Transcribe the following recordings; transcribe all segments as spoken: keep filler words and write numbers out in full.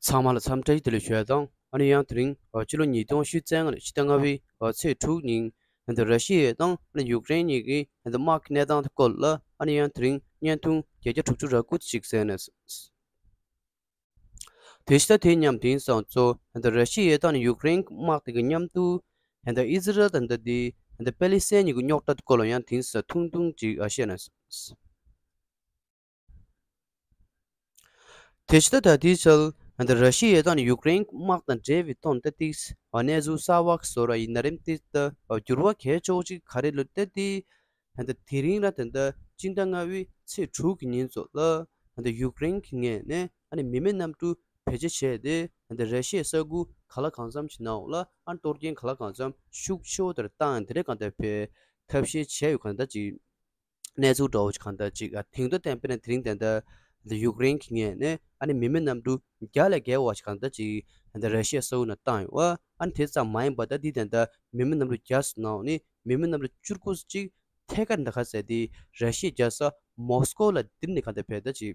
ཚང་མ་ལ་འཚམས་འདྲི་བདེ་ལེགས་ཞུ་ཡ་དང་། ཨ་ནི་ཡང་དེ་རིང་ཕྱི་ལོ་ཉིས་སྟོང་ཉི་ཤུ་རྩ་ལྔ་ནི་ཕྱི་ཟླ་ལྔ་པའི་ཚེས་དྲུག་ཉིན་ད་ར་ཤི་ཡ་དང་ཨ་ནི་ཡུཀ་རེན་གཉིས་ཀྱི་ད་དམག་གི་གནས་སྟངས་སྐོར་ལ་ཨ་ནི་ཡང་དེ་རིང་བརྙན་ཐུང་བརྒྱད་བརྒྱ་དྲུག་ཅུ་རེ་དགུ་ཅིག་གསན་ནས། དེ་ཕྱི་ཟླ་དེ་མཉམ་དེང་སང་ཚོ་ད་ར་ཤི་ཡ་དང་ཡུཀ་རེན་དམག་དེ་གི་མཉམ་དུ་ད་ཨི་ཟི་རལ་དང་ད་དེ་ད་པེ་ལི་སི་ཐན་གཉིས་ཀྱི་རྙོག་དྲ་སྐོར་ལ་ཡང་དེང་སང་ཐུང་ཐུང་ཅིག་བཤད་ནས། དེ་ཕྱི་ཟླ་ད་ལྟའི་ཆར་ད་ར་ཤི་ཡ་དང་ཡུཀ་རེན་དམག་དང་འབྲེལ་བའི་ཐོག་ད་ཏིག་གནས་ཚུལ་གསར་བ་བཟོ་ར་ཡིན་ན་རིམ་ཏིག་ད་འགྱུར་བ་གལ་ཆེ་བོ་ཅིག་ག་རེ་ལོ་ད་ཏིག་ད་དེ་རིང་ལ་ད་ད་སྤྱི་ཟླ་ལྔ་པའི་ཚེས་དྲུག་གི་ཉིན་ཚོ་ལ་ད་ཡུཀ་རེན་གྱི་ངོས་ནས་ཨ་ནི་མི་མེད་གནམ་གྲུ་བེད་སྤྱོད་བྱས་ཏེ་ད་ར་ཤི་ཡའི་ས་ཁུལ་ག་ལ་གང་འཚམ་ཞིག་ནང་ལ་ཨ་ནི་གཏོར་སྐྱོན་ག་ལ་གང་འཚམ་ཤུགས་ཆེ་བོ་དེར་བཏང་དེ་རེད་གང་ལྟར་བས་ཐབས་ཤེས་བྱས་ཡོད་གང་ལྟར་ཅིག་གནས་ཚུལ་འདྲ་བོ་ཞིག་གང་ལྟར་ཅིག་ཨ་དེང་དུ་བསྟན་པས་ན་དེ་རིང་ད་ལྟ་ཡུཀ་རེན་གྱི་ངོས་ནས་ཨ་ནི་མི་མེད་གནམ་གྲུ་བརྒྱ་ལས་བརྒལ་བ་ཞིག་གང་ལྟར་ཅིག་ད་ལྟ་ར་ཤི་ཡའི་ས་ཁུལ་ནང་བཏང་ཡོད་པ། ཨ་ནི་དེ་ཙམ་མ་ཡིན་པ་ད་འདི་ད་ལྟ་མི་མེད་གནམ་གྲུ་བརྒྱ་ཙམ་ནང་ནས་མི་མེད་གནམ་གྲུ་བཅུ་དགུ་ཅིག་ཐད་ཀར་ད་ག་ཟེར་དེ་ར་ཤི་ཡའི་རྒྱལ་ས་མོ་སི་ཀོ་ལ་འདིར་ནས་གང་ལྟར་བས་ད་ཅིག་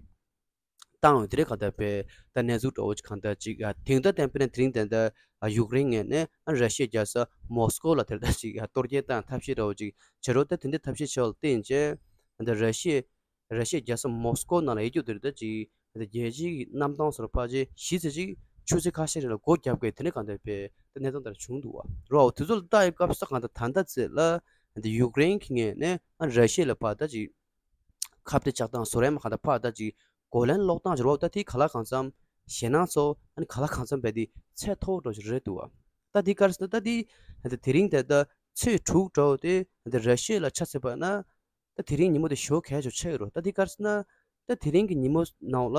བཏང་བའི་དེ་རེད་གང་ལྟར་བས་ད་གནས་ཚུལ་འདྲ་བོ་ཅིག་གང་ལྟར་ཅིག་ཨ་དེང་ད་བསྟན་པས་ན་དེ་རིང་ད་ལྟ་ཨ་ཡུཀ་རེན་ངོས་ནས་ཨ་ར་ཤི་ཡའི་རྒྱལ་ས་མོ་སི་ཀོ་ལ་དེར་ད་ཅིག་ཨ་གཏོར་སྐྱོན་བཏང་ཐབས་ཤེས་འདྲ་བོ་ཅིག་བྱེད་རོགས། ད་དེ་འདྲའི་ཐབས་ཤེས་བྱས་པ་ལ་བརྟེན་བྱས་ད་ར་ཤི་ཡའི་ར་ཤི་ཡའི་རྒྱལ་ས་མོ་སི་ཀོ་ནང་ལ་ཡོད་རྒྱུ་དེ་རེད། ད་ཅིག་ད་རྒྱལ་སྤྱིའི་གནམ་ཐང་སོགས་ཕལ་ཆེར་གཞིས་ཚད་ཅིག་ཆུ་ཚོད་ཁ་ཤས་རིང་ལ་སྒོ་བརྒྱབ་དགོས་དེ་འདྲ་གང་ལྟར་བས་ད་གནས་སྟངས་དེ་འདྲ་བྱུང་འདུག་བ། རོ་དེ་ཚོ་ལ་ལྟ་ཡི་སྐབས་སུ་གང་ལྟར་ད་ལྟ་ཚེ་ལ་ད་ཡུཀ་རེན་གྱི་ངོས་ནས་ཨ་ར་ཤི་ཡ་ལ་ཕར་ད་ཅིག་ཁ་གཏད་གཅོག་སྟངས་བཟོ་རན་མ་གང་ལྟར་ཕར་ད་ཅིག་གོ་ལན་སློག་སྟངས་ཅིག་རོ། ད་དེ་ག་ལ་གང་འཚམ་ཞེད་སྣང་ཚོ་ཨ་ནི་ག་ལ་གང་འཚམ་བས་དེ་ཚད་མཐོ་བོ་འདྲ་ཞིག་རེད་འདུག་བ། ད་དེ་ག་རེ་ཟེར་ན་ད་དེ་ད་དེ་རིང་ད་ད་ཚེས་དྲུག་འདྲ་བོ་དེ་ད་ར་ཤི་ཡ་ལ་ཆ་བཞག་པ་ན་ད་དེ་རིང་ཉིན་མོ་དེ་ཞེ་པོ་གལ་ཆེ་ཆགས་ཡོད་རོ། ད་དེ་ག་རེ་ཟེར་ན་ད་དེ་རིང་གི་ཉིན་མོ་ནང་ལ་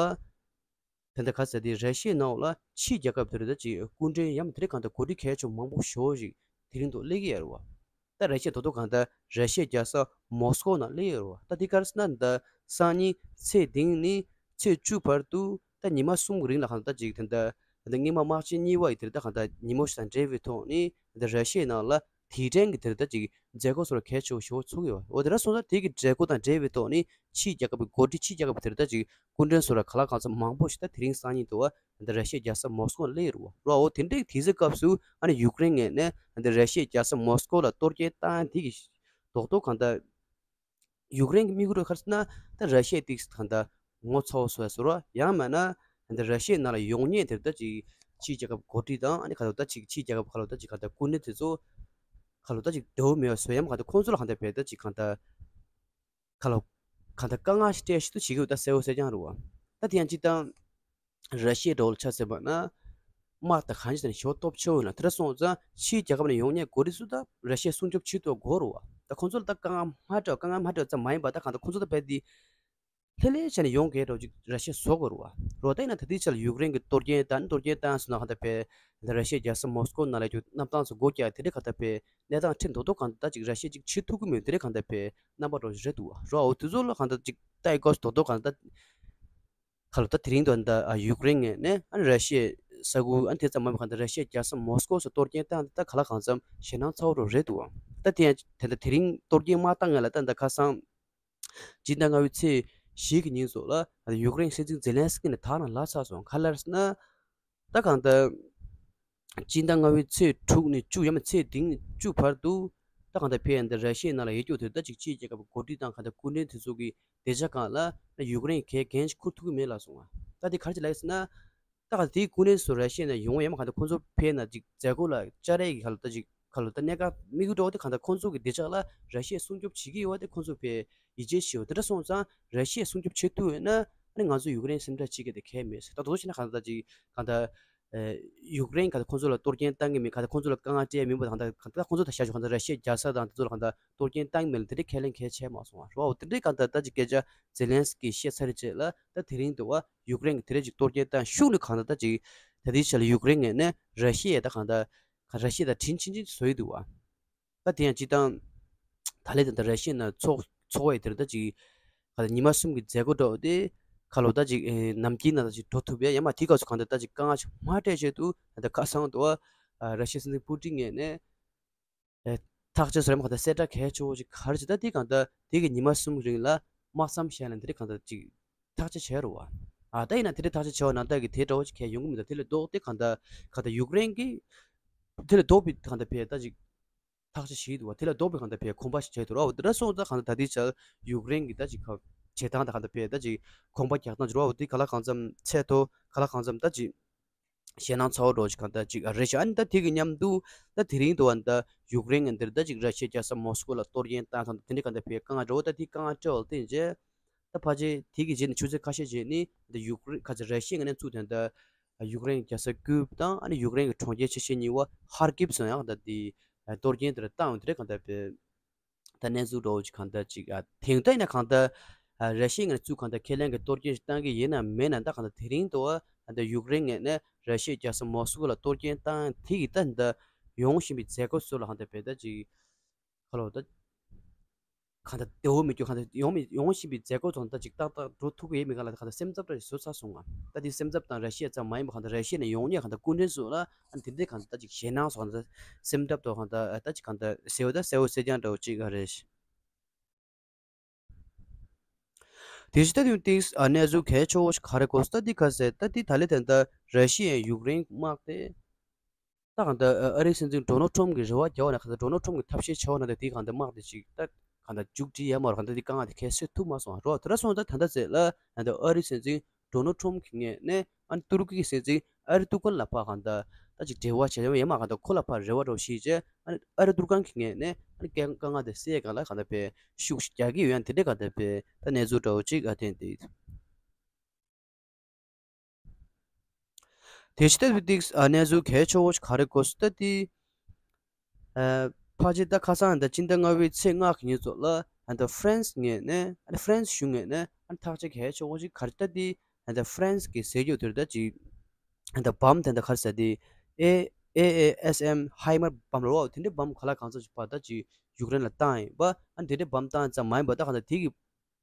ད་ད་ག་ཟེར་དེ་ར་ཤི་ཡའི་ནང་ལ་ཕྱིའི་རྒྱལ་ཁབ་དེ་རེད་ད་ཅིག་སྐུ་མགྲོན་ཡང་མིན་དེ་རིང་གང་ལྟར་འགོ་ཁྲིད་གལ་ཆེ་མང་པོ་ཞེ་པོ་ཞིག་དེ་རིང་ཐོག་སླེབས་ཀྱི་ཡོད་རེད་བ། ད་ར་ཤི་ཡ་ད་དུང་གང་ལྟར་ར་ཤི་ཡའི་རྒྱལ་ས་མོ་སི་ཀོ་ནང་སླེབས་ཡོད་རེད་བ། ད་དེ་ག་རེ་ཟེར་ན་ད་སང་ཉིན་ཚེས་བདུན་ནས་ཚེས་བཅུ་བར་དུ་ད་ཉི་མ་གསུམ་གྱི་རིང་ལ་གང་ལྟར་ཅིག་ད་ད་ད་སྔོན་མ་དམག་ཆེན་གཉིས་པ་ཡི་དེ་རེད་ད་གང་ལྟར་ཉིན་མོ་ཞིག་དང་འབྲེལ་བའི་ཐོག་ནས་ད་ར་ཤི་ཡའི་ནང་ལ་དེའི་འཕྲལ་གྱི་དེར་ད་ཅིག་མཛད་སྒོ་སོགས་ལ་གལ་ཆེ་བོ་ཞེ་པོ་ཚུགས་ཡོད། འོ་དེ་འདྲ་སོང་ཙང་དེ་གི་མཛད་སྒོ་དང་འབྲེལ་བའི་ཐོག་ནས་ཕྱིའི་རྒྱལ་ཁབ་ཀྱི་འགོ་ཁྲིད་ཕྱིའི་རྒྱལ་ཁབ་ཀྱི་དེར་ད་ཅིག་སྐུ་མགྲོན་སོགས་ལ་ག་ལ་གང་འཚམ་མང་པོ་ཞིག་ད་དེ་རིང་སང་ཉིན་དུ་བ་འདི་ར་ཤི་ཡའི་རྒྱལ་ས་མོ་སི་ཀོ་ལ་སླེབས་ཡོད་རེད་བ། འོ་དེ་འདྲའི་དུས་ཚོད་སྐབས་སུ་ཨ་ནི་ཡུཀ་རེན་ངོས་ནས་འདི་ར་ཤི་ཡའི་རྒྱལ་ས་མོ་སི་ཀོ་ལ་གཏོར་སྐྱོན་བཏང་ཡ་དེ་གི་རྡོག་རྡོག་གང་ལྟར་ཡུཀ་རེན་གྱི་དམིགས་ཡུལ་ག་རེ་ཟེར་ན་ད་ར་ཤི་ཡ་ཏིག་གང་ལྟར་ངོ་ཚ་བོ་བཟོ་ཡ་བཟོ་ར་ཡང་མིན་ན་འདི་ར་ཤི་ཡའི་ནང་ལ་ཡོང་མཁན་དེར་ད་ཅིག་ཕྱིའི་རྒྱལ་ཁབ་འགོ་ཁྲིད་དང་ཨ་ནི་ག་ལ་ད་ཅིག་ཕྱིའི་རྒྱལ་ཁབ་ག་ལ་ད་ཅིག་ག་ལ་སྐུ་མགྲོན་དེ་ཚོ་ག་ལ་ད་ཅིག་འདྲ་བོ་མེད་པ་བཟོ་ཡ་མ་གང་ལྟར་ཁོང་ཚོ་ལ་གང་ལྟར་བས་ད་ཅིག་གང་ལྟར་ག་ལ་གང་ལྟར་དཀའ་ངལ་ཞིག་སྤྲད་ཤི་ཏུ་བྱེད་ཀྱི་ཡོད་ད་གསལ་བོ་གསལ་རྐྱང་རེད་བ། ད་དེ་ཡང་སྤྱིར་བཏང་ར་ཤི་ཡའི་འགྲོ་ལ་ཆ་བཞག་པ་ན་དམག་དང་གང་ཅི་དང་ཞེ་པོ་སྟོབས་ཆེ་བོ་ཡོད་ན་དེ་འདྲ་སོང་ཙང་ཕྱིའི་རྒྱལ་ཁབ་ནས་ཡོང་མཁན་འགོ་ཁྲིད་ཚོ་ད་ར་ཤི་ཡའི་སྲུང་སྐྱོབ་བྱེད་ཐུབ་དགོས་རེད་བ། ད་ཁོང་ཚོ་ལ་ད་དཀའ་ངལ་མ་སྤྲད་དཀའ་ངལ་མ་སྤྲད་ཙམ་མ་ཡིན་པ་ད་གང་ལྟར་ཁོང་ཚོ་ད་བས་དེ་ལྷོད་ལྷོད་བྱས་ནས་ཡོང་དགོས་འགྲོ་ཅིག་ར་ཤི་ཡ་བཟོ་དགོས་རེད་བ། རོ་ད་ཡིན་ན་ད་ལྟའི་ཆར་ལ་ཡུཀ་རེན་གྱི་གཏོར་སྐྱོན་དང་གཏོར་སྐྱོན་བཏང་སོང་ན་གང་ལྟར་བས་ད་ར་ཤི་ཡའི་རྒྱལ་ས་མོ་སི་ཀོ་ནང་ལ་ཡོད་རྒྱུ་གནམ་ཐང་ཚོ་སྒོ་རྒྱག་དེ་འདྲའི་གང་ལྟར་བས་གནས་སྟངས་ཁྲིམས་རྡོག་རྡོག་གང་ལྟར་ཅིག་ར་ཤི་ཡས་ཅིག་བྱེད་ཐུབ་ཀྱི་མེད་དེ་འདྲའི་གང་ལྟར་བས་རྣམ་པ་འདྲ་ཞིག་རེད་འདུག་བ། རོ་འོ་དེ་ཚོ་ལ་གང་ལྟར་ཅིག་ལྟ་ཡི་སྐོར་རྡོག་རྡོག་གང་ལྟར་ག་ལ་ད་དེ་རིང་དུ་ད་ཡུཀ་རེན་ངོས་ནས་ཨ་ར་ཤི་ཡའི་ས་ཁུལ་ཨ་དེ་ཙམ་མ་མ་གང་ལྟར་ར་ཤི་ཡའི་རྒྱལ་ས་མོ་སི་ཀོ་སུ་གཏོར་སྐྱོན་བཏང་ད་ག་ལ་གང་འཚམ་ཞེད་སྣང་ཚ་བོ་རེད་འདུག་བ། ད་དེ་ཡང་དེ་འདྲ་དེ་རིང་གཏོར་སྐྱོན་མ་བཏང་ངེས་ལ་ད་ད་ཁ་སང་སྤྱི་ཟླ་ལྔ་པའི་ཚེས་བཞི་གི་ཉིན་སོགས་ལ་ཡུཀ་རེན་སྲིད་འཛིན་ཛེ་ལན་སི་ཀི་ནས་ཐག་རང་ལ་ཚར་སོང་། ག་ལ་རེད་ཟེར་ན་ད་གང་ལྟར་སྤྱི་ཟླ་ལྔ་པའི་ཚེས་དྲུག་ནས་བཅུ་ཡང་མིན་ཚེས་བདུན་ནས་བཅུ་བར་དུ་ད་གང་ལྟར་ཕེ་ཡ་འདི་ར་ཤི་ཡའི་ནང་ལ་ཡོད་རྒྱུ་དེ་ད་ཅིག་ཕྱིའི་རྒྱལ་ཁབ་ཀྱི་འགོ་ཁྲིད་དང་གང་ལྟར་སྐུ་མགྲོན་དེ་ཚོ་གི་བདེ་འཇགས་སྒང་ལ་ཡུཀ་རེན་གྱིས་འགན་ཅིག་འཁུར་ཐུབ་ཀྱི་མེད་ལབ་སོང་བ། ད་དེ་ག་རེ་ཅིག་ལབ་ཡོད་ཟེར་ན། ད་ག་དེའི་སྐུ་མགྲོན་ཚོ་ར་ཤི་ཡ་ནང་ཡོང་བ་ཡང་མ་གང་ལྟར་ཁོང་ཚོ་ཕེབས་ན་ཅིག་མཛད་སྒོ་ལ་བཅར་ཡས་ཀྱི་ག་ལ་ད་ཅིག་ག་ལ་ད་གནད་འགག་དམིགས་ཡུལ་འདྲ་བོ་དེ་གང་ལྟར་ཁོང་ཚོ་གི་བདེ་འཇགས་ལ་ར་ཤི་ཡས་སྲུང་སྐྱོབ་བྱེད་ཀྱི་ཡོད་པ་དེ་ཁོང་ཚོ་ཕེབས་ཡིད་ཆེས་བྱེད་འོ་དེ་འདྲ་སོང་ཙང་ར་ཤི་ཡས་སྲུང་སྐྱོབ་བྱེད་ཐུབ་ཡོད་ན་ཨ་ནི་ང་ཚོ་ཡུཀ་རེན་སེམས་ཁྲལ་བྱེད་ཀྱི་དེ་གལ་མེད་ཟེར། ད་དོ་དོ་བྱས་ན་གང་ལྟར་ཅིག་གང་ལྟར་ཡུཀ་རེན་གང་ལྟར་ཁོང་ཚོ་ལ་གཏོར་སྐྱོན་བཏང་གི་མེད། གང་ལྟར་ཁོང་ཚོ་ལ་དཀའ་ངལ་སྤྲད་མིན་པ་གང་ལྟར་གང་ལྟར་ཁོང་ཚོ་ད་ཤ་ཞུ་གང་ལྟར་ར་ཤི་ཡའི་རྒྱལ་ས་དང་དེ་ཚོ་ལ་གང་ལྟར་གཏོར་སྐྱོན་བཏང་གི་མེད་ལ་དེ་འདྲའི་ཁས་ལེན་གལ་ཆེ་མ་སོང་བ་རོ། འོ་དེ་འདྲའི་གང་ལྟར་ད་ཅིག་སྐད་ཆ་ཛེ་ལན་སི་ཀི་བཤད་ཚར་རྗེས་ལ་ད་དེ་རིང་དུ་བ་ཡུཀ་རེན་གྱི་དེ་རིང་ཅིག་གཏོར་སྐྱོན་བཏང་ཤུགས་ནས་གང་ལྟར་ད་ཅིག་ད་ལྟའི་ཆ་ལ་ཡུཀ་རེན་ངོས་ནས་ར་ཤི་ཡས་ད་གང་ལྟར་ར་ཤི་ཡ་དང་དྲིན་ཆེན་ཆེན་བཟོ་ཡི་འདུག་བ། ད་དེ་ཡང་སྤྱིར་བཏང་ད་ལན་ད་ལྟ་ར་ཤི་ཡ་ནང་ཚོགས་ཚོགས་པ་ཡི་དེར་ད་ཅིག་ག་ལ་ཉི་མ་གསུམ་གྱི་མཛད་སྒོ་འགྲོ་དེ་ག་ལོ་ད་ཅིག་ནམ་རྒྱུན་ནང་ད་ཅིག་འགྲོ་ཐུབ་ཡ་ཡང་མ་དེ་སྐབས་སུ་གང་ལྟར་ད་ཅིག་དཀའ་ངལ་ཞིག་མ་སྤྲད་ཆེད་དུ་ད་ཁ་སང་དུ་བ་ར་ཤི་ཡའི་སྲིད་འཛིན་པུ་ཏིན་ངོས་ནས་ཐག་གཅོད་ཟེར་མ་གང་ལྟར་གསལ་བསྒྲགས་གལ་ཆེ་བོ་ཅིག་ག་རེ་ཅིག་ད་དེ་གང་ལྟར་དེ་གི་ཉི་མ་གསུམ་རིང་ལ་དམག་མཚམས་བཞག་ནས་འདི་རིགས་གང་ལྟར་ཅིག་ཐག་གཅོད་བྱས་རུ་བ། ཨ་ད་ཡིན་ན་དེ་འདྲའི་ཐག་གཅོད་བྱས་པ་ནང་ལྟར་གྱི་དེ་འདྲ་བོ་ཅིག་གང་ཡོང་གི་མི་འདུག་དེ་ལས་ལྡོག་སྟེ་གང་ལྟར་གང་ལྟར་ཡུཀ་རེན་གྱི་དེ་ལས་ལྡོག་པའི་གང་ལྟར་བས་ད་ཅིག་ཐག་གཅོད་བྱས་འདུག་བ། དེ་ལས་ལྡོག་པའི་གང་ལྟར་བས་གོམ་པ་ཞིག་བྱས་འདུག་ར། འོ་དེ་འདྲ་སོང་ཙང་གང་ལྟར་ད་ལྟའི་ཆར་ཡུཀ་རེན་གྱི་ད་ཅིག་ག་བྱེད་སྟངས་དང་གང་ལྟར་བས་ད་ཅིག་གོམ་པ་རྒྱག་སྟངས་ཅིག་ར། འོ་དེ་ག་ལ་གང་འཚམ་ཚད་མཐོ་ག་ལ་གང་འཚམ་ད་ཅིག་ཞེད་སྣང་ཚ་བོ་འདྲ་བོ་ཅིག་གང་ལྟར་ཅིག་རེད་ཤག་ཨ་ནི་ད་དེ་གི་མཉམ་དུ་ད་དེ་རིང་དུ་བ་ད་ཡུཀ་རེན་གྱི་འདིར་ད་ཅིག་ར་ཤི་ཡའི་རྒྱལ་ས་མོ་སི་ཀོ་ལ་གཏོར་སྐྱོན་བཏང་ཙང་དེ་འདྲ་གང་ལྟར་བས་དཀའ་ངལ་འདྲ་བོ་ད་དེ་དཀའ་ངལ་འཕྲད་པ་དེ་རྗེས་ད་ཕལ་ཆེར་དེ་གི་རྗེས་ནས་ཆུ་ཚོད་ཁ་ཤས་རྗེས་ནས་ད་ཡུཀ་རེན་ག་ཚོད་ར་ཤི་ཡའི་ངོས་ནས་ཚུར་དེ་ད་ཡུཀ་རེན་གྱི་རྒྱལ་ས་ཀིབ་དང་ཨ་ནི་ཡུཀ་རེན་གྱི་གྲོང་ཁྱེར་ཆེ་ཤོས་གཉིས་པ་ཧར་ཀིབ་སུ་ཡང་ད་དེ་གཏོར་སྐྱོན་དེ་འདྲ་བཏང་ཡོང་དེ་འདྲ་གང་ལྟར་བས། ད་གནས་ཚུལ་འདྲ་བོ་ཅིག་གང་ལྟར་ཅིག་ཨ་དེང་ད་ཡིན་ན་གང་ལྟར་ཨ་ར་ཤི་ཡའི་ངོས་ནས་ཚུར་གང་ལྟར་ཁས་ལེན་གྱི་གཏོར་སྐྱོན་ཞིག་བཏང་གི་ཡིན་ན་མེད་ན་ད་གང་ལྟར་དེ་རིང་དུ་ཨ་ད་ཡུཀ་རེན་ངོས་ནས་ར་ཤི་ཡའི་རྒྱལ་ས་མོ་སི་ཀོ་ལ་གཏོར་སྐྱོན་བཏང་དེ་གི་ད་ད་ཡོང་བཞིན་པའི་མཛད་སྒོ་ཚོ་ལ་གང་ལྟར་བས་ད་ཅིག་ཁ་ལོ་ད་གང་ལྟར་བདེ་བོ་མི་འགྱུར་གང་ལྟར་ཡོང་མི་ཡོང་བཞིན་པའི་མཛད་སྒོ་ཚོ་ད་ཅིག་ཏག་ཏག་འགྲོ་ཐུབ་ཀྱི་ཡོད་མེད་གང་ལ་གང་ལྟར་སེམས་འཚབ་འདྲ་ཞིག་བཟོ་ཚར་སོང་ང་། ད་དེ་སེམས་འཚབ་དང་ར་ཤི་ཡ་ཙམ་མ་ཡིན་པ་གང་ལྟར་ར་ཤི་ཡ་ནས་ཡོང་མཁན་གང་ལྟར་སྐུ་མགྲོན་ཚོ་ལ་ཨ་ནི་དེ་འདྲའི་གང་ལྟར་ད་ཅིག་ཞེད་སྣང་སོགས་གང་ལྟར་སེམས་འཚབ་དང་གང་ལྟར་ད་ཅིག་གང་ལྟར་གསལ་བོ་ད་གསལ་བོ་གསལ་རྐྱང་འདྲ་བོ་ཅིག་ཨ་རེད། དེ་བཞིན་ད་དུང་ཏིག་ཨ་གནས་ཚུལ་གལ་ཆེ་བོ་ཞིག་ག་རེ་གོ་སོང་ད་འདི་ག་ཟེར་ད་འདི་ད་ལེ་དེ་འདྲ་ར་ཤི་ཡའི་ཡུཀ་རེན་དམག་དེ་ད་གང་ལྟར་ཨ་རིའི་སྲིད་འཛིན་ཌོ་ནལ་ཊམ་གྱིས་རེ་བ་བརྒྱབ་པ་ན་གང་ལྟར་ཌོ་ནལ་ཊམ་གྱིས་ཐབས་ཤེས་བྱས་པ་ན་ད་འདི་གང་ལྟར་དམག་དེ་ཅིག་ད་གང་ལྟར་མཇུག་སྒྲིལ་ཡས་མ་རེད། གང་ལྟར་འདི་དཀའ་ངལ་དེ་གལ་སེལ་ཐུབ་མ་སོང་རོ། དེ་འདྲ་སོང་ད་ད་ལྟ་ཟེར་ལ་གང་ལྟར་ཨ་རིའི་སྲིད་འཛིན་ཌོ་ནལ་ཊམ་གྱི་ངོས་ནས་ཨ་ནི་ཏུར་ཀི་གི་སྲིད་འཛིན་ཨར་ཏུ་གན་ལ་ཕར་གང་ལྟར་ད་ཅིག་འབྲེལ་བ་བྱས་ཡོད་མ་གང་ལྟར་ཁོ་ལ་ཕར་རེ་བ་འདྲ་བོ་ཞིག་བྱས། ཨ་ནི་ཨར་ཏུ་གན་གྱི་ངོས་ནས་ཨ་ནི་དཀའ་དཀའ་ངལ་དེ་སེལ་ཡས་སྒང་ལ་གང་ལྟར་བས་ཤུགས་རྒྱག་གི་ཡོད་ཡང་དེ་འདྲའི་གང་ལྟར་བས་ད་གནས་ཚུལ་འདྲ་བོ་ཅིག་ཨ་བསྟན་ཏེ། དེ་ཕྱི་ལྟ་བུ་ཏིག་ཨ་གནས་ཚུལ་གལ་ཆེ་བོ་ཞིག་ག་རེ་གོ་སོང་ད་དེ། ཨ་ཕལ་ཆེར་ད་ཁ་སང་ད་སྤྱི་ཟླ་ལྔ་པའི་ཚེས་ལྔ་གི་ཉིན་ཚོ་ལ་ཨ་ད་ཧྥ་རན་སི་ངོས་ནས་ཨ་ཧྥ་རན་སི་གཞུང་ངོས་ནས་ཨ་ཐག་གཅོད་གལ་ཆེ་བོ་ཞིག་ག་རེ་ད་དེ་ཨ་ད་ཧྥ་རན་སི་གི་ཟེར་རྒྱུ་དེར་ད་ཅིག་ཨ་ད་བམ་དེ་འདྲ་ག་རེ་ཟེར་དེ་ཨེ་ཨེ་ཨེ་ཨེ་སི་ཨེམ་ཧའི་མར་བམ་རེད་བ། དེ་འདྲའི་བམ་ག་ལ་གང་ཚོད་ཅིག་ཕར་ད་ཅིག་ཡུཀ་རེན་ལ་བཏང་ཡིན་པ། ཨ་དེ་འདྲའི་བམ་བཏང་ཙམ་མ་ཡིན་པ་ད་གང་ལྟར་དེ་གི་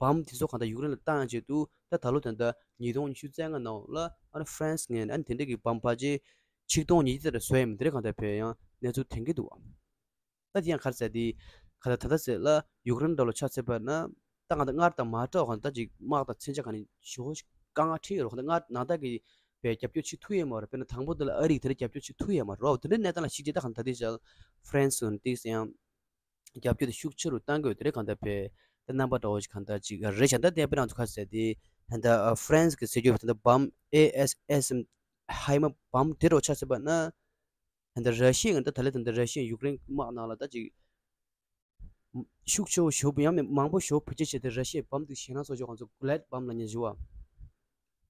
བམ་དེ་ཚོ་གང་ལྟར་ཡུཀ་རེན་ལ་བཏང་ཡང་ཆེད་དུ་ད་ད་ལོ་ད་ལྟ་ཉིས་སྟོང་ཉི་ཤུ་རྩ་ལྔ་ནང་ལ་ཨ་ནི་ཧྥ་རན་སི་ངོས་ནས་ཨ་ནི་དེ་འདྲ་གི་བམ་ཕལ་ཆེར་ཆིག་སྟོང་ཉིས་བརྒྱ་ཙམ་རེ་བཟོས་ཡོད་མི་དེ་འདྲ་གང་ལྟར་བས་ཡང་གནས་ཚུལ་ཐོན་གྱི་འདུག་བ། ད་དེ་ཡང་ག་རེ་ཟེར་དེ་གང་ལྟར་ད་ལྟ་ཟེར་ལ་ཡུཀ་རེན་འདྲ་ལ་ཆ་མཚོན་པ་ན་ད་གང་ལྟར་སྔར་དང་མ་འདྲ་བ་གང་ལྟར་ཅིག་དམག་དང་མཚོན་ཆ་གང་ནས་ཞེ་པོ་ཞིག་དཀའ་ངལ་འཕྲད་ཡོད་རེད། གང་ལྟར་སྔར་ནང་ལྟར་གྱི་བས་རྒྱབ་སྐྱོར་བྱེད་ཐུབ་ཡོད་མ་རེད། དཔེར་ན་དང་པོ་དེ་ལ་ཨ་རིས་དེ་འདྲ་རྒྱབ་སྐྱོར་བྱེད་ཐུབ་ཡོད་མ་རེད། དེ་འདྲའི་གནས་སྟངས་ལ་གཞིགས་རྗེས་ད་གང་ལྟར་དེ་ཞག་ཧྥ་རན་སི་ཡང་ཏིག་ཡང་རྒྱབ་སྐྱོར་དེ་ཤུགས་ཆེ་རུ་གཏང་དགོས་དེ་རེད། གང་ལྟར་བས་ད་རྣམ་པ་འདྲ་བོ་ཞིག་གང་ལྟར་ཅིག་རེད་ཤག་ད་དེ་དཔེ་རང་ཚོ་ག་རེ་ཟེར་དེ་ད་ལྟ་ཧྥ་རན་སི་གི་ཟེར་རྒྱུ་ད་ལྟ་བམ་ཨེ་ཨེ་སི་ཨེམ་ཧའི་མར་བམ་དེ་འདྲ་ཆ་མཚོན་པ་ན་ད་ལྟ་ར་ཤི་ཡ་གི་ད་ད་ལྟ་ད་ལྟ་ར་ཤི་ཡ་ཡུཀ་རེན་དམག་ནང་ལ་ད་ཅིག་ཤུགས་ཆེ་བོ་ཞེ་པོ་ཡང་མིན་མང་པོ་ཞེ་པོ་བེད་སྤྱོད་བྱས་ཏེ་ར་ཤི་ཡའི་བམ་དེ་ཞེད་སྣང་བཟོ་ཆོག་གང་ཚོ་གུ་ལེད་བམ་ལབ་མཁན་ཞིག་ཡོད་པ།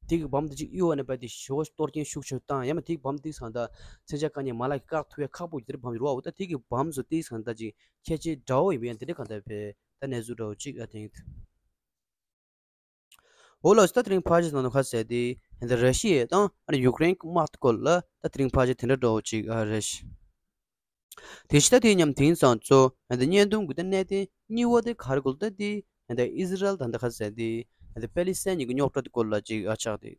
དེ་གི་བམ་དེ་གཅིག་གཡུག་པ་ནས་བས་དེ་ཞེ་པོ་གཏོར་སྐྱོན་ཤུགས་ཆེ་བཏང་། ཡང་མིན་དེ་གི་བམ་དེ་གང་ལྟར་མཚོན་ཆ་དཀའ་ངལ་མ་ལག་གིས་བཀག་ཐུབ་ཡ་ཁག་པོ་ཡོད་དེ་བམ་ཡོད་རེད་བ། འོ་ད་དེ་གི་བམ་ཚོ་དེ་གང་ལྟར་ཅིག་ཁྱད་ཆོས་འདྲ་བོ་ཡིན་པ་ཡང་དེ་འདྲ་གང་ལྟར་བས་ད་གནས་ཚུལ་འདྲ་བོ་གཅིག་ཨ་དེང་འོ་ལགས་སོ། ད་དེ་རིང་ཕལ་ཆེར་ནང་དུ་ཁ་གསལ་ཏེ་ད་ར་ཤི་ཡ་དང་ཨ་ནི་ཡུཀ་རེན་གྱི་དམག་སྐོར་ལ་ད་དེ་རིང་ཕལ་ཆེར་དེ་འདྲ་འདྲ་བོ་གཅིག་ཨ་རེད། དེ་ཕྱི་ད་དེ་མཉམ་དེང་སང་ཚོ་ད་བརྙན་ཐུང་གི་ད་གནད་དོན་གཉིས་པ་དེ་ག་རེ་སྐོར་ད་དེ་ད་ཨི་ཟི་རལ་དང་ད་ཁ་གསལ་ཏེ་ད་པེ་ལི་སི་ཐན་གཉིས་ཀྱི་རྙོག་དྲ་དེ་སྐོར་ལ་གཅིག་ཨ་ཆགས་ཏེ།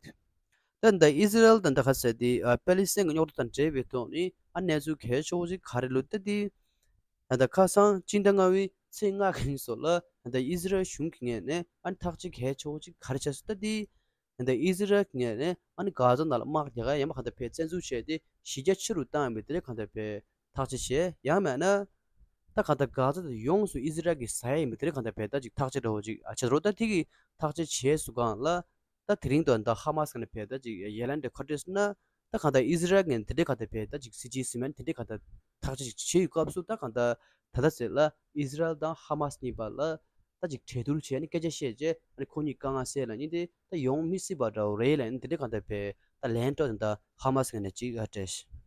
ད་ད་ཨི་ཟི་རལ་དང་ད་ཁ་གསལ་ཏེ་ཨ་པེ་ལི་སི་ཐན་གྱི་རྙོག་དྲ་དང་འབྲེལ་བའི་ཐོག་ནས་ཨ་གནས་ཚུལ་གལ་ཆེ་བོ་ཅིག་ག་རེ་ལོ་ད་དེ། ད་ལྟ་ཁ་སང་སྤྱི་ཟླ་ལྔ་པའི་ཚེས་ལྔ་གི་ཉིན་སོགས་ལ་ད་ལྟ་ཨི་ཟི་རལ་གཞུང་གི་ངོས་ནས་ཨ་ནི་ཐག་གཅོད་གལ་ཆེ་བོ་ཅིག་ག་རེ་བྱས་སོང་ད་དེ། ད་ལྟ་ཨི་ཟི་རལ་གྱི་ངོས་ནས་ཨ་ནི་གྷ་ཛ་ནང་ལ་དམག་རྒྱག་ཡ་ཡང་མ་གང་ལྟར་བས་བཙན་འཛུལ་བྱས་ཏེ་གཞི་རྒྱ་ཆེ་རུ་བཏང་ཡོད་པའི་དེ་འདྲ་གང་ལྟར་བས་ཐག་གཅོད་བྱས། ཡང་མིན་ན་ད་གང་ལྟར་གྷ་ཛ་དེ་ཡོངས་སུ་ཨི་ཟི་རལ་གྱིས་ཟ་ཡ་ཡིན་པའི་དེ་འདྲ་གང་ལྟར་བས་ད་ཅིག་ཐག་གཅོད་འདྲ་བོ་ཅིག་ཨ་བྱས་རོ། ད་དེ་གི་ཐག་གཅོད་བྱས་སུ་གང་ལ། ད་དེ་རིང་དུ་ད་ཧ་མ་སི་ངོས་ནས་བས་ད་ཅིག་ཡ་ལན་དེ་ཁ་བྲལ་སོང་ན་ད་གང་ལྟར་ཨི་ཟི་རལ་ངོས་ནས་དེ་འདྲའི་གང་ལྟར་བས་ད་ཅིག་སྲིད་ཇུས་ཟིན་མིན་དེ་འདྲའི་གང་ལྟར་ཐག་གཅོད་ཅིག་བྱེད་ཡོད་སྐབས་སུ་ད་གང་ལྟར་ད་ལྟ་ཟེར་ལ་ཨི་ཟི་རལ་དང་ཧ་མ་སི་གཉིས་བར་ལ་ད་ཅིག་གྲོས་བསྡུར་བྱས་ནས་སྐད་ཆ་བཤད་རྗེས་ཨ་ནི་ཁོ་གཉིས་དཀའ་ངལ་སེལ་ལ་ནི་དེ་ད་ཡོང་མི་སྲིད་པ་འདྲ་བོ་རེད་ལ་ནི་དེ་འདྲའི་གང་ལྟར་བས་ད་ལན་སྤྲོད་དེ་ད་ཧ་མ་སི་ངོས་ནས་ཅིག་ཨ་སྤྲད།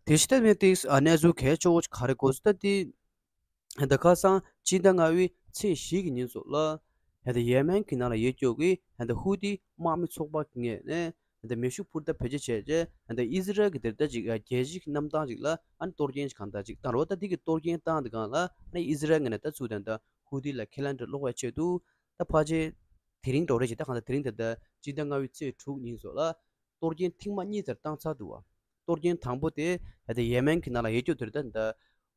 དེ་ཕྱི་ད་མི་ཏིག་ཨ་གནས་ཚུལ་གལ་ཆེ་བོ་ག་རེ་གོ་སོང་ད་དེ། ད་ཁ་སང་སྤྱི་ཟླ་ལྔ་པའི་ཚེས་བཞི་གི་ཉིན་སོགས་ལ། ད་ཡེ་མེན་གྱི་ནང་ལ་ཡོད་ཀྱོག་གི་ད་ཧུ་ཏི་དམག་མི་ཚོགས་པ་གི་ངོས་ནས་ད་མེ་ཤུགས་འཕུར་མདའ་བེད་སྤྱོད་བྱས་རྗེས་ད་ཨི་ཟི་རལ་གྱི་དེར་ད་ཅིག་རྒྱལ་སྤྱིའི་གནམ་ཐང་ཅིག་ལ་ཨ་ནི་གཏོར་སྐྱོན་ཅིག་གང་ལྟར་ཅིག་བཏང་རོགས། ད་དེ་གི་གཏོར་སྐྱོན་བཏང་དེ་སྒང་ལ་ཨ་ནི་ཨི་ཟི་རལ་ངོས་ནས་ད་ཚུར་ད་ཧུ་ཏི་ལ་ཁས་ལེན་དེ་སློག་པའི་ཆེད་དུ་ད་ཕལ་ཆེར་དེ་རིང་འགྲོ་རེད་ཅིག་ད་གང་ལྟར་དེ་རིང་དེ་ད་སྤྱི་ཟླ་ལྔ་པའི་ཚེས་དྲུག་ཉིན་སོགས་ལ། གཏོར་སྐྱོན་ཐེངས་མ་གཉིས་དེར་བཏང་ཚར་འདུག་བ། གཏོར་སྐྱོན་དང་པོ་དེ་ད་ཡེ་མེན་གྱི་ནང་ལ་ཡོད་རྒྱུ་དེར་ད་ད་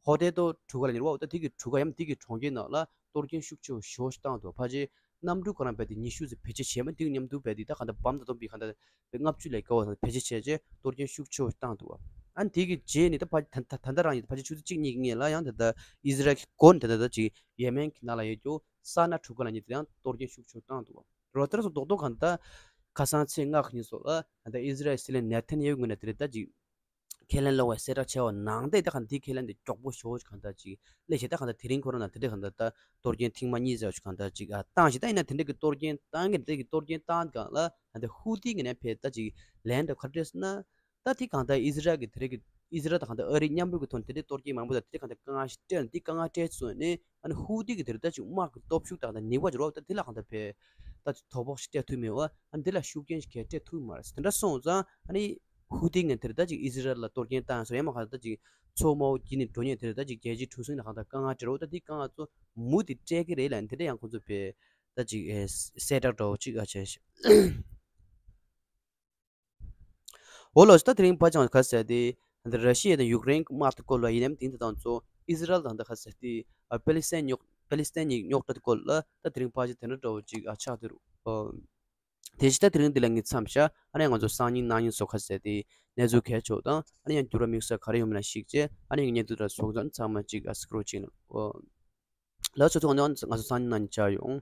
ཧོ་ཏེ་ཏོ་གྲུ་ཁ་ལ་ཉེ་བ་འོ་ད་དེ་གི་གྲུ་ཁ་ཡང་དེ་གི་གྲོང་ཁྱེར་ནང་ལ་གཏོར་སྐྱོན་ཤུགས་ཆེ་བ་ཞེ་པོ་ཞིག་བཏང་འདུག་ཕལ་ཆེར་ གནམ་གྲུ་ཁོ་རང་རྦད་དེ་ཉི་ཤུ་ཙམ་བེད་སྤྱོད་བྱས་མ་དེ་གི་མཉམ་དུ་རྦད་དེ་ད་གང་ལྟར་བམ་དང་སྟོང་པའི་གང་ལྟར་ལྔ་བཅུ་ལས་བརྒལ་བ་བེད་སྤྱོད་བྱས་རྗེས་གཏོར་སྐྱོན་ཤུགས་ཆེ་བོ་བཏང་འདུག་བ། ཨ་ནི་དེ་གི་རྗེས་ནི་ད་ཕ་ད་ད་ད་རང་ཡིན་ད་ཕལ་ཆེར་ཆུ་ཚོད་གཅིག་གཉིས་ཀྱི་སྔོན་ལ་ཡང་ད་ལྟ་ཨི་ཟི་རལ་གྱི་འགོ་ནས་ད་ད་ད་ཅིག་ཡེ་མེན་གྱི་ནང་ལ་ཡོད་རྒྱུ་ས་གནས་དྲུག་ཀ་ལ་ཉིད་དེ་ཡང་གཏོར་སྐྱོན་ཤུགས་ཆེ་བོ་བཏང་འདུག་བ། རོ་ཏེར་སོགས་རྡོག་རྡོག་གང་ལྟར་ཁ་སང་ཚེས་ལྔ་གི་ཉིན་སོགས་ལ་ད་ལྟ་ཨི་ཟི་རལ་སྲིད་བློན་ནེ་ཐན་ཡ་ཧུ་ངོས་ནས་དེ་རེད་ད་ཅིག་ཁས་ལེན་སློག་པའི་གསལ་བསྒྲགས་བྱས་པ་ནང་བསྟན་ད་གང་དེའི་ཁས་ལེན་དེ་མགྱོགས་པོ་ཞེ་པོ་གང་ལྟར་ཅིག་སླེབས་བྱས། ད་གང་ལྟར་དེ་རིང་ཁོ་རང་ལ་དེ་འདྲ་གང་ལྟར་ད་གཏོར་སྐྱོན་ཐེངས་མ་གཉིས་ཙམ་གང་ལྟར་ཅིག་ཨ་བཏང་ཞིང་། ད་ཡིན་ན་དེ་འདྲ་གི་གཏོར་སྐྱོན་བཏང་གི་དེ་གི་གཏོར་སྐྱོན་བཏང་སྒང་ལ་ད་ལྟ་ཧུ་ཐི་ངོས་ནས་ཕེ་ད་ཅིག་ལན་འདྲ་ག་རེ་སྤྲད་སོང་ན། ད་དེ་གང་ལྟར་ཨི་ཟི་རལ་གི་དེ་རིང་གི་ཨི་ཟི་རལ་དང་གང་ལྟར་ཨ་རི་མཉམ་རུབ་ཀྱི་ཐོག་ནས་དེ་འདྲའི་གཏོར་སྐྱོན་མང་པོ་དང་དེ་འདྲའི་གང་ལྟར་དཀའ་ངལ་ཞིག་སྤྲད་ན། དེ་དཀའ་ངལ་སྤྲད་སོང་ནས་ཨ་ནི་ཧུ་ཐི་གི་དེ་རིང་ད་ཅིག་དམག་གི་སྟོབས་ཤུགས་དང་ད་ནུས་པ་ཅིག་རོགས་ད་དེ་ལ་གང་ལྟར་ཕེ་ད་ཅིག་དོ་ཕོག་ཞིག་སྤྲད་ཐུབ་མེད་པ། ཨ་ནི་དེ་ལ་ཤུགས་རྐྱེན་ཞིག་གང་སྤྲད་ཐུབ་མ་རེད། དེ་འདྲ་སོང་ཙང་ཨ་ནི་ཧུ་ཐི་ངོས་དེར་ད་ཅིག་ཨི་ཟི་རལ་ལ་གཏོར་སྐྱོན་བཏང་སོང་། ཡང་མ་གང་ལྟར་ད་ཅིག་མཚོ་དམར་པོ་བརྒྱུད་ནས་འགྲོ་མཁན་དེར་ད་ཅིག་རྒྱལ་སྤྱིའི་གྲུ་གཟིངས་ལ་གང་ལྟར་དཀའ་ངལ་སྤྲད་རོགས། ད་དེ་དཀའ་ངལ་ཚོ་མུ་མཐུད་སྤྲད་ཀྱི་རེད་ལབ་ནས་དེ་འདྲ་ཡང་ཁོང་ཚོ་ཕེ་ད་ཅིག་ཨེ་གསལ་བསྒྲགས་འདྲ་བོ་ཅིག་ཨ་བྱས་ཤག་འོ་ལགས་སོ། ད་དེ་རིང་ཕལ་ཆེར་ག་ཟེར་ཏེ་ད་ར་ཤི་ཡ་དང་ཡུཀ་རེན་གྱི་དམག་དེ་སྐོར་ལ་ཡིན་ནམ། དེ་འདི་དང་ཚོ་ཨི་ཟི་རལ་དང་ད་ག་ཟེར་ཏེ་ཨ་པེ་ལི་སི་ཐན་རྙོག་པེ་ལི་སི་ཐན་གཉིས་རྙོག་དྲ་དེ་སྐོར་ལ་ད་དེ་རིང་ཕལ་ཆེར་དེ་འདྲ་འདྲ་བོ་ཅིག་ཨ་ཆགས་བསྡད་རེད། ཨོ། དེ་བཞིན་ད་དེ་རིང་འདི་ལ་ངས་མཚམས་བཞག་ཨ་ནི་ང་ཚོ་སང་ཉིན་གནངས་ཉིན་སོགས་ག་ཟེར་ཏེ་གནས་ཚུལ་གལ་ཆེ་བ་དང་ཨ་ནི་ཡང་འགྱུར་བ་དམིགས་བསལ་ག་རེ་ཡོང་མིན་ལ་གཞིགས་བྱས་ཨ་ནི་ངས་བརྙན་ཐུང་འདྲ་ཚོགས་ཙམ་ཚང་མ་ཅིག་ཨ་སི་ཀྲོལ་ཅིག་ཨོ། ལགས་སོ། ཚོགས་ནི་ང་ཚོ་སང་ཉིན་གནངས་ཉིན་མཇལ་ཡོང་།